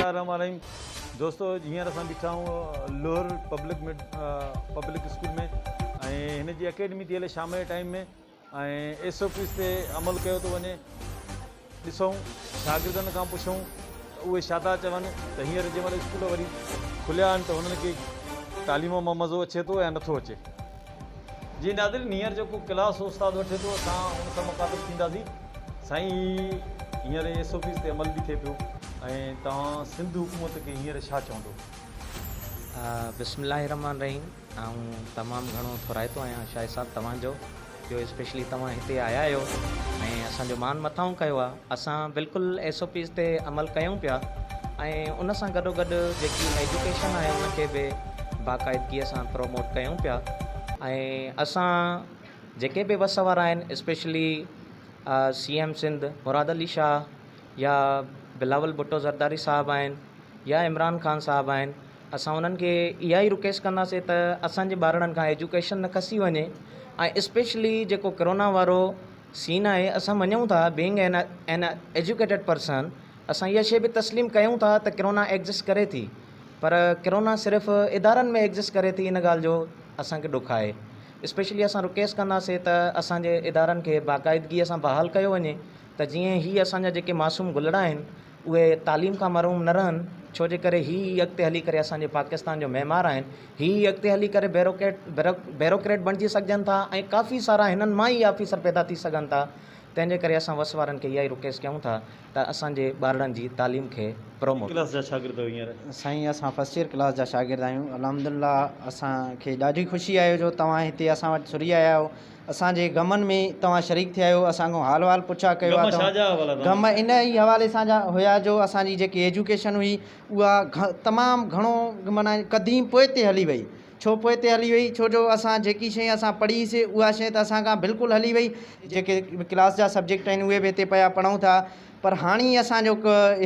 الله الرحمٰن الرحيم دوستو هينئر اسان بيٺا آهيون لوهر پبلڪ ۾ پبلڪ اسڪول ۾ ۽ هن جي اڪيڊمي ٿي هلي شام جي ٽائيم ۾ ۽ ايس او پيز تي عمل ڪيو ٿو وڃي ڏسون شاگردن کان پڇون ته اهي ڇا ٿا چون ته هينئر جنهن مهل اسڪول وري کليا آهن ته هنن کي تعليم مان مزو اچي ٿو يا نٿو اچي. جي ناظرين هينئر جيڪو ڪلاس استاد وٺي ٿو اسان ان سان مخاطب ٿينداسين. سائين هينئر ايس او پيز تي عمل به ٿئي پيو ۽ توهان سنڌ حڪومت کي هينئر ڇا چوندو؟ بسم الله الرحمٰن الرحيم آئون تمام گهڻو ٿورائتو آهيان شاهد صاحب توهان جو جو اسپيشلي توهان هتي آيا آهيو ۽ اسان جو مان مٿانهون ڪيو آهي اسان بلڪل ايس او پيز تي عمل ڪيون پيا ۽ ان سان گڏو گڏ جيڪي ايجوڪيشن آهي ان کي به باقاعدگي سان پروموٽ ڪيون پيا ۽ اسان جيڪي به وس وارا آهن specially C M Sindh Murad Ali Shah يا بلاول ڀٽو زرداري صاحب آهن يا عمران خان صاحب آهن اسان انهن کي اها ئي رڪويسٽ ڪنداسين ته اسان جي ٻارڙن کان ايجوڪيشن نه کسي وڃي ۽ اسپيشلي جيڪو ڪرونا وارو سين آهي اسان مڃون ٿا being an an educated person اسان اها شي به تسليم ڪيون ٿا ته ڪرونا ايگزسٽ ڪري ٿي پر ڪرونا صرف ادارن ۾ ايگزسٽ ڪري ٿي ان ڳالهه جو اسان کي ڏک آهي اسپيشلي اسان رڪويسٽ ڪنداسين ته اسان جي ادارن کي باقاعدگي سان بحال ڪيو وڃي ته جيئن هي اسان جا جيڪي معصوم گلڙا آهن اهي تعليم کان محروم نه رهن ڇو جي ڪري هي ئي اڳتي هلي ڪري اسان جي پاڪستان جو معمار آهن هي ئي اڳتي هلي ڪري بيروڪريٽ بيروڪريٽ بڻجي سگهجن ٿا ۽ ڪافي سارا هنن مان ئي آفيسر پيدا ٿي سگهن ٿا تنهن جي ڪري اسان وس وارن کي اها ئي رڪويسٽ ڪيون ٿا ته اسان جي ٻارڙن جي تعليم کي پروموٽ. ڪلاس جا شاگرد آهيو هينئر؟ سائين اسان فرسٽ ايئر ڪلاس جا شاگرد آهيون الحمدالله اسان کي ڏاڍي خوشي آهي جو توهان هتي اسان وٽ سري آيا آهيو اسان جي غمن ۾ توهان شريڪ ٿيا آهيو اسان کان حال وحال پڇا ڪيو غم ڇا جا حوالا غم ان ئي حوالي سان جا هيا جو اسان جي جيڪي ايجوڪيشن هئي اها تمام گهڻو معنيٰ قديم پوئتي هلي وئي ڇو پوئتي هلي وئي ڇو جو اسان جيڪي شيء اسان پڙهي سي اها شيء ته اسان کان بلڪل هلي وئي. جيڪي ڪلاس جا سبجيڪٽ آهن اهي به هتي پيا پڙهون ٿا پر هاڻي اسان جو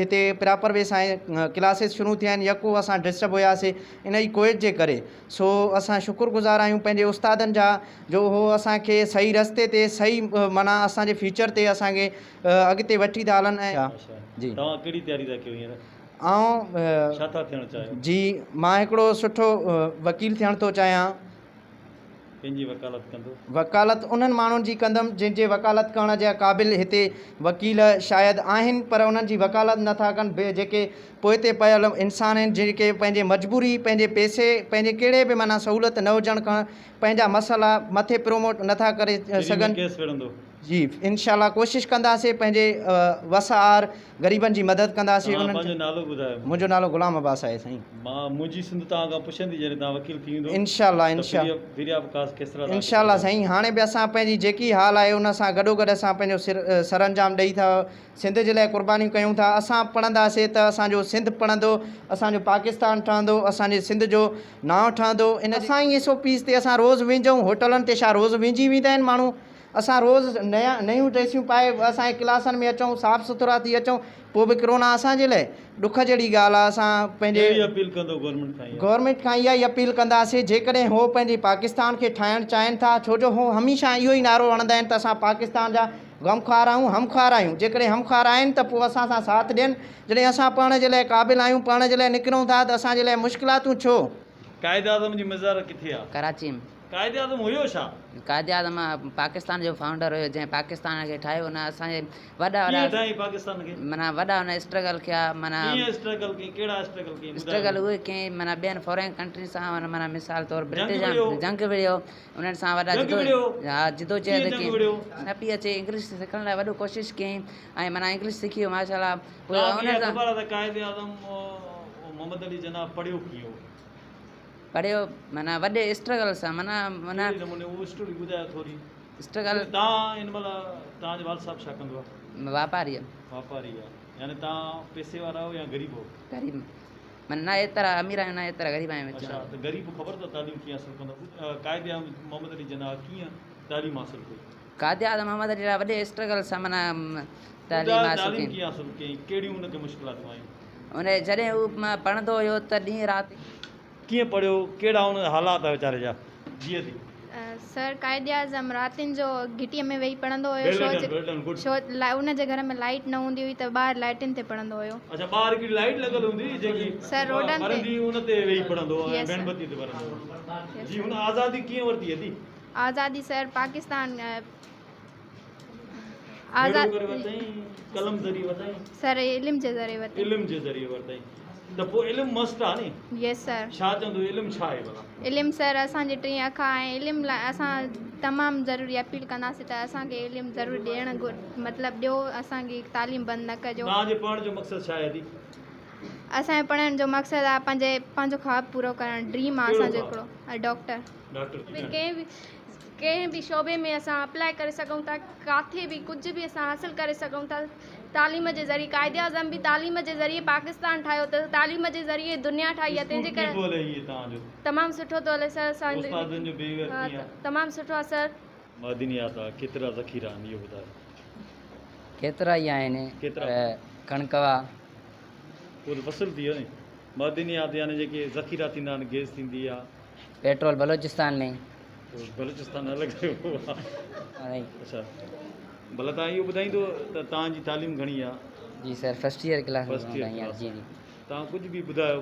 هتي پراپر وي سان ڪلاسز شروع ٿيا آهن يڪو اسان ڊسٽرب هياسي ان ئي ڪووڊ جي ڪري سو اسان شڪر گذار آهيون پنهنجي استادن جا جو هو اسان کي صحيح رستي تي صحيح معنيٰ اسان جي فيوچر تي اسان کي اڳتي وٺي ٿا هلن ۽ جي توهان ڪهڙي تياري ٿا ڪيو هينئر؟ آئون ڇا ٿا ٿيڻ چاهيو؟ جي مان هڪڙو سٺو وڪيل ٿيڻ ٿو چاهيان. ڪنهن جي وڪالت ڪندو؟ وڪالت انهن ماڻهن جي ڪندم جن جي وڪالت ڪرڻ جا قابل هتي وڪيل شايد آهن پر انهن جي وڪالت نه ٿا ڪن جيڪي پوئتي پيل انسان آهن جيڪي پنهنجي مجبوري پنهنجي پئسي پنهنجي ڪهڙي به معنيٰ سهولت نه هجڻ کان پنهنجا مسئلا مٿي پروموٽ نه ٿا ڪري فري ۾ سگهن. ڪيس وڙهندو؟ جي انشاء الله ڪوشش ڪنداسين پنهنجي وس آهر غريبن جي مدد ڪنداسين توهان انهن پنهنجو نالو ٻڌايو مون کي. منهنجو نالو غلام عباس آهي سائين. مان منهنجي سنڌ توهان کان پڇندي جڏهن توهان وڪيل ٿي ويندو انشاء الله ته انشاء فري فري آف ڪاسٽ ڪيسرا توهان کي انشاء الله پڙهندو. سائين هاڻي به اسان پنهنجي جيڪي حال آهي ان سان گڏو گڏ اسان پنهنجو سر سرانجام ڏئي ٿا سنڌ جي لاء قربانيون ڪيون ٿا اسان پڙهنداسين ته اسان جو سنڌ پڙهندو اسان جو پاڪستان ٺهندو اسان جي سنڌ جو نانء ٺهندو ان اسان ئي ايس او پيز تي اسان روز وينجهون هوٽلن تي ڇا روز وينجهي ويندا آهن ماڻهو اسان روز نيا نيون ڊريسيون پائي اسان جي ڪلاسن ۾ اچون صاف سٿرا ٿي اچون پوء به ڪرونا اسان جي لاء ڏک جهڙي ڳالهه آهي اسان پنهنجي ڪهڙي اپيل ڪندو گورنمينٽ کان اها؟ گورنمينٽ کان اها ئي اپيل ڪنداسين جيڪڏهن هو پنهنجي پاڪستان کي ٺاهڻ چاهين ٿا ڇو جو هو هميشه اهو ئي نعرو هڻندا آهن ته اسان پاڪستان جا غمخوار آهيون همخوار آهيون جيڪڏهن همخوار آهن ته پوء اسان سان ساٿ ڏين جڏهن اسان پڙهڻ جي لاء قابل آهيون پڙهڻ جي لاء نڪرون ٿا ته اسان جي لاء مشڪلاتون ڇو؟ قائد اعظم جي مزار ڪٿي آ؟ ڪراچي ۾. قائد اعظم هيو ڇا؟ قائد اعظم پاڪستان جو فائونڊر هيو جنهن پاڪستان کي ٺاهيو ان اسان جي وڏا وڏا ڪيئن ٺاهيائين پاڪستان کي؟ معنيٰ وڏا ان اسٽرگل ڪيا معنيٰ ڪيئن اسٽرگل ڪيائين ڪهڙا اسٽرگل ڪيائين ٻڌايو اسٽرگل اهي ڪيائين معنيٰ ٻين فارين ڪنٽرين سان معنيٰ مثال طور جنگ برٽش وڙهيو جنگ وڙهيو انهن سان وڏا جنگ وڙهيو ها جدوجهد ڪيئن جنگ ڪئي وڙهيو؟ نه پئي اچي انگلش سکڻ لاء وڏو ڪوشش ڪيائين ۽ معنيٰ انگلش سکي ويو ماشاء الله پوء توهان کي انهن اها سان خبر آهي ته قائد اعظم محمد علي جناح پڙهيو ڪيئن هو؟ پڙهيو معنيٰ وڏي اسٽرگل سان معنيٰ معنيٰ ڪهڙي نموني اهو اسٽوري ٻڌايو ٿوري. اسٽرگل توهان هن مهل توهان جو والد صاحب ڇا ڪندو آهي؟ واپاري آهي. واپاري آهي يعني توهان پئسي وارا آهيو يا غريب آهيو؟ غريب معنيٰ نه ايترا امير آهيون نه ايترا غريب آهيون وچ اڇا ۾. ته غريب خبر اٿو تعليم ڪيئن حاصل ڪندو قائد اعظم محمد علي جناح ڪيئن تعليم حاصل ڪئي؟ قائد اعظم محمد علي جناح وڏي اسٽرگل سان معنيٰ تعليم ٻڌايو حاصل تعليم ڪئي. ڪيئن حاصل ڪيائين ڪهڙيون ان کي مشڪلاتون آيون؟ ان جڏهن هو پڙهندو هيو ته ڏينهن رات. ڪيئن پڙهيو ڪهڙا ان جا حالات ويچاري جا جي ادي. سر قائد اعظم راتين جو گهٽيء ۾ ويهي پڙهندو هيو ويل ڇو ڊن ويل ڊن گڊ. ڇو لاء ان جي گهر ۾ لائيٽ نه هوندي هئي ته ٻاهر لائيٽن تي پڙهندو هيو. اڇا ٻاهر هڪڙي لائيٽ لڳل هوندي هئي جيڪي سر روڊن تي. ٻرندي هئي ان تي ويهي پڙهندو هو ۽ يس ميڻ سر. بتي تي ٻرندو هو. يس جي سر. هن آزادي ڪيئن ورتي ادي؟ آزادي سر پاڪستان جهيڙو آزاد ڪري ورتائين قلم ذريعي ورتائين؟ سر علم جي ذريعي ورتائين. علم جي ذريعي ورتائين ته پوء علم مست آ ني؟ Yes sir. ڇا چوندو علم ڇا آهي ڀلا؟ علم سر اسان جي ٽين اک آ ۽ علم لاء اسان تمام ضروري اپيل ڪنداسين ته اسان کي علم ضرور ڏيڻ مطلب ڏيو اسان کي تعليم بند نه ڪجو. توهان جي پڙهڻ جو مقصد ڇا آهي ادي؟ اسان جي پڙهڻ جو مقصد آ پنهنجي پنهنجو خواب پورو ڪرڻ ڊريم آ ڪهڙو اسان جو خواب؟ هڪڙو ڊاڪٽر. ڊاڪٽر ٿي وڃڻ. ڪنهن به ڪنهن به شعبي ۾ اسان اپلاء ڪري سگهون ٿا ڪاٿي به ڪجهه به اسان حاصل ڪري سگهون ٿا تعليم جي ذريعي قائد اعظم به تعليم جي ذريعي پاڪستان ٺاهيو ته تعليم جي ذريعي دنيا ٺاهي آهي تنهن جي ڪري تمام سٺو ٿو هلي سر اسان تمام سٺو آهي سر. معدنيات آ ڪيترا ذخيرا آهن اهو ٻڌايو. ڪيترا ئي آهن پر ڪڻڪ وا. اهو ته فصل ٿي ويو ني. معدنيات يعني جيڪي ذخيرا ٿيندا آهن گيس ٿيندي آ. پيٽرول بلوچستان ۾. بلوچستان الڳ آهي. اڇا ڀلا توهان اهو ٻڌائيندو ته توهان جي تعليم گهڻي آ؟ جي sir first year class ۾ first year class جي جي. توهان ڪجهه به ٻڌايو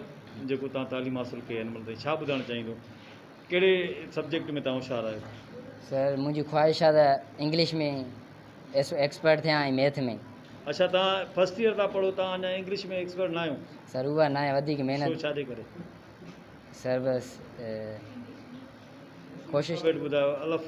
جيڪو توهان تعليم حاصل ڪئي آهي هن مهل تائين ڇا ٻڌائڻ چاهيندو ڪهڙي سبجيڪٽ ۾ توهان هوشيار آهيو؟ سر منهنجي خواهش آ ته انگلش ۾ ايڪسپرٽ ٿيان ۽ ميٿ ۾. اڇا توهان فرسٽ ايئر ٿا پڙهو توهان اڃا انگلش ۾ ايڪسپرٽ نه آهيو؟ سر اها ناهي وڌيڪ محنت. ڇو ڇا جي ڪري؟ سر بس ڪوشش. الفابيٽ ٻڌايو الف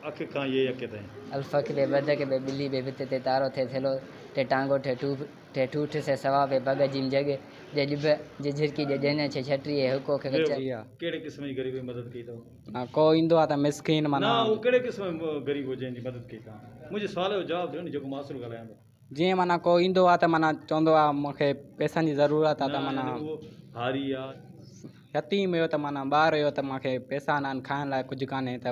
اک کان يي اک تائين. الف اک بي بد اک بي ٻلي بي ڀت تي تارو ٿي ٿيلهو ٽي ٽانگو ٺي ٽوپ ٽي ٺوٺ سي سوا بي بگ جيم جڳ جي ڄڀ جي جهرڪي جي ڄڃ ڇي ڇٽيهه هڪ اک ٻيو ڪچ. ڪهڙي قسم جي غريب جي مدد ڪئي اٿو؟ نه ڪو ايندو آ ته مسڪين معنيٰ. نه اهو ڪهڙي قسم جو غريب هو جنهن جي مدد ڪئي توهان؟ منهنجي سوال جو جواب ڏيو نه جيڪو مان اصل ڳالهايان ٿو. جيئن معنيٰ ڪو ايندو آ ته معنيٰ چوندو آ مون کي پئسن جي ضرورت آ ته نه معنيٰ. يعني اهو هاري آ. يتيم هيو ته معنيٰ ٻار هيو ته مون کي پئسا نه آهن کائڻ لاء ڪجهه ڪانهي ته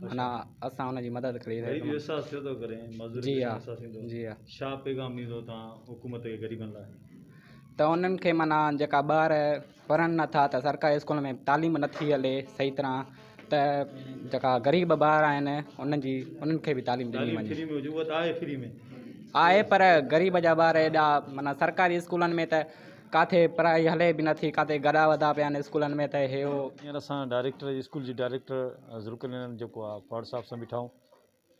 معنيٰ اسان ان جي مدد ڪئي غريب جو احساس ٿيو ٿو ڪرين مزدوري جي جو ها احساس ٿيندو جي ها. ڇا پيغام ڏيندو توهان حڪومت کي غريبن لاء؟ ته انهن کي معنيٰ جيڪا ٻار پڙهن نٿا ته سرڪاري اسڪول ۾ تعليم نٿي هلي صحيح طرح ته جيڪا غريب ٻار آهن انهن جي انهن کي به تعليم ڏني تعليم وڃي. فري ۾ هجي اها ته آهي فري ۾. آهي پر غريب جا ٻار ايڏا معنيٰ سرڪاري اسڪولن ۾ ته ڪاٿي پڙهائي هلي به نٿي ڪاٿي گڏا وڌا پيا آهن اسڪولن ۾ ته هي هو. هينئر اسان ڊائريڪٽر اسڪول جي ڊائريڪٽر ذوالقرنين جيڪو آهي فواد صاحب سان بيٺا آهيون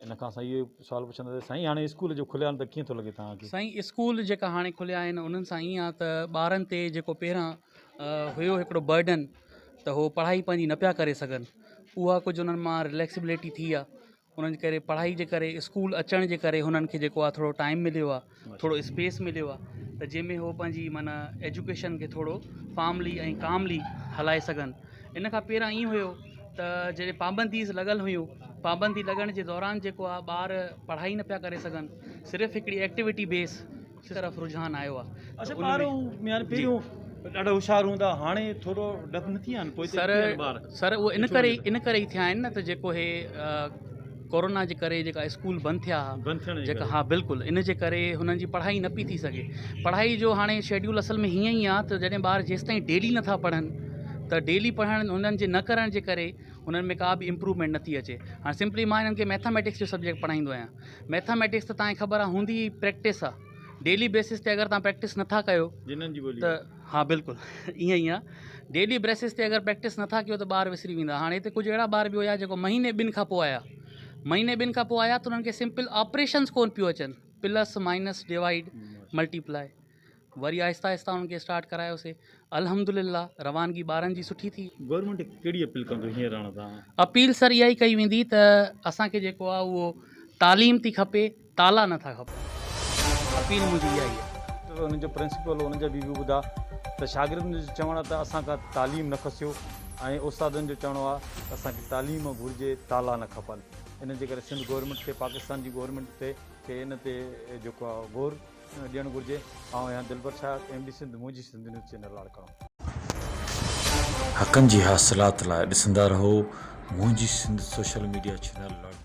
ان کان اسان اهو سوال پڇنداسين سائين هاڻي اسڪول جو کليا آهن ته ڪيئن ٿو لڳي توهان کي؟ سائين اسڪول جيڪا هاڻي کليا آهن انهن سان ائين آهي ته ٻارن تي جيڪو پهريان هيو هڪڙو برڊن ته هو پڙهائي پنهنجي نه پيا ڪري سگهن اها ڪجهه انهن مان رليڪسبلٽي ٿي آهي انهن جي ڪري پڙهائي جي ڪري اسڪول اچڻ جي ڪري هنن کي جيڪو آهي ٿورو ٽائيم مليو آهي ٿورو اسپيس مليو آهي ته جنهن ۾ هو پنهنجي معنيٰ ايجوڪيشن کي ٿورو فارملي ۽ ڪاملي هلائي سگهن ان کان پهريان ائين هيو ته جڏهن پابنديز لڳل هيون پابندي لڳڻ جي دوران جيڪو آهي ٻار پڙهائي نه پيا ڪري سگهن صرف هڪڙي ايڪٽيوٽي بيس طرف رجحان آيو آهي اڇا ٻار يعني پهريون ڏاڍا هوشيار هوندا هاڻي ٿورو ڊپ نه ٿي ويا آهن پوئتي سر ٿي ويا آهن ٻار سر اهو ان ڪري ان ڪري ئي ٿيا آهن نه ته جيڪو هي ڪورونا جي ڪري جيڪا اسڪول بند ٿيا ها بند ٿيڻ جي جيڪا ڪري ها بلڪل ان جي ڪري هنن جي پڙهائي نه پئي ٿي سگهي پڙهائي جو هاڻي شيڊيول اصل ۾ هيئن ئي آهي ته جڏهن ٻار جيستائين ڊيلي نٿا پڙهن ته ڊيلي پڙهڻ هنن جي نه ڪرڻ جي ڪري هنن ۾ ڪا به امپروومينٽ نٿي اچي هاڻي سمپلي مان هنن کي ميٿاميٽڪس جو سبجيڪٽ پڙهائيندو آهيان ميٿاميٽڪس ته توهان کي خبر آهي هوندي ئي پريڪٽس آهي ڊيلي بيسس تي اگر توهان پريڪٽس نٿا ڪيو جنن جي ٻولي ته ها بلڪل ائين ئي آهي ڊيلي بيسس تي اگر پريڪٽس نٿا ڪيو ته ٻار وسري ويندا هاڻي هتي ڪجهه اهڙا ٻار به هيا جيڪو مهيني ٻن کان پوء آيا مهيني ٻن کان پوء آيا ته انهن کي سمپل آپريشنس ڪون پيو اچن پلس مائنس ڊوائيڊ ملٽيپلائي وري آهستي آهستي انهن کي اسٽارٽ ڪرايوسي الحمد لله روانگي ٻارن جي سٺي ٿي. گورنمينٽ کي ڪهڙي اپيل ڪندو هينئر هاڻ توهان؟ اپيل سر اها ئي ڪئي ويندي ته اسان کي جيڪو آهي اهو تعليم ٿي کپي تالا نه ٿا کپن. اپيل منهنجي اها ئي آهي. انهن جو پرنسپل انهن جا به ويو ٻڌا ته شاگردن جو چوڻ آهي ته اسان کان تعليم نه کسيو ۽ استادن جو چوڻ آهي ته اسان کي تعليم گهرجي تالا نه کپن ان جي ڪري سنڌ گورنمينٽ کي پاڪستان جي گورنمينٽ تي کي ان تي جيڪو آهي غور ڏيڻ گهرجي آئون آهيان دلبر شاهه ايم ڊي سنڌ منهنجي سنڌ نيوز چينل لاڙڪاڻو. حقن جي حاصلات لاء ڏسندا رهو منهنجي Sindh social media channel Larkana.